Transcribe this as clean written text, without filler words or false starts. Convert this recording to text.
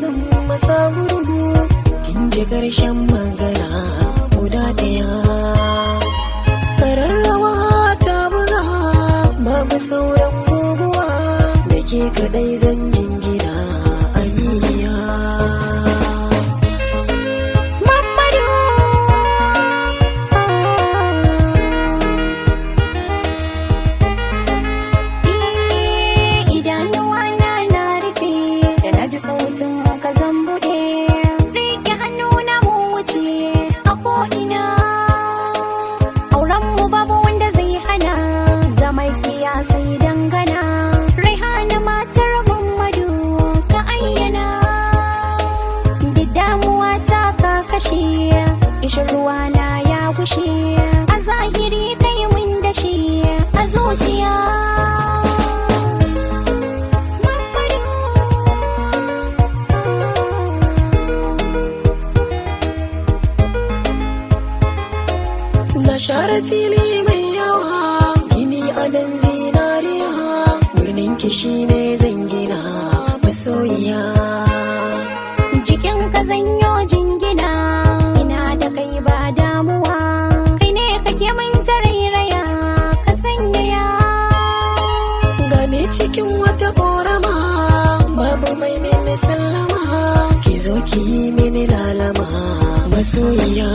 zan masa gurgu. Kin ji karshen magana guda ɗaya. Kararrawa ta buga, babu sauran guguwa, da ke kaɗai zan jingina, aminiya. Mamadu. Idanuwa na na rufe da na ji sautin ka zan buɗe. Rike hannu na mu wuce a ko'ina. Auren mu babu wanda zai hana, zama sai dangana. Raihana matar Mamadu ka ayyana. Da damuwa ta ka kashe, kishin ruwa na ya gushe. A zahiri kai mun dashe a zuciya. Mamadu. Na share fili mai yawa, gini adon zinariya, birnin kishi ne zan gina, masoyiya. Jikin ka zanyo jingina, ina da kai ba damuwa. Kai ne kake min tarairaya, ka sanyaya. Gane cikin wata korama, babu mai mini sallama, ki zo ki yi mini lalama, masoyiya.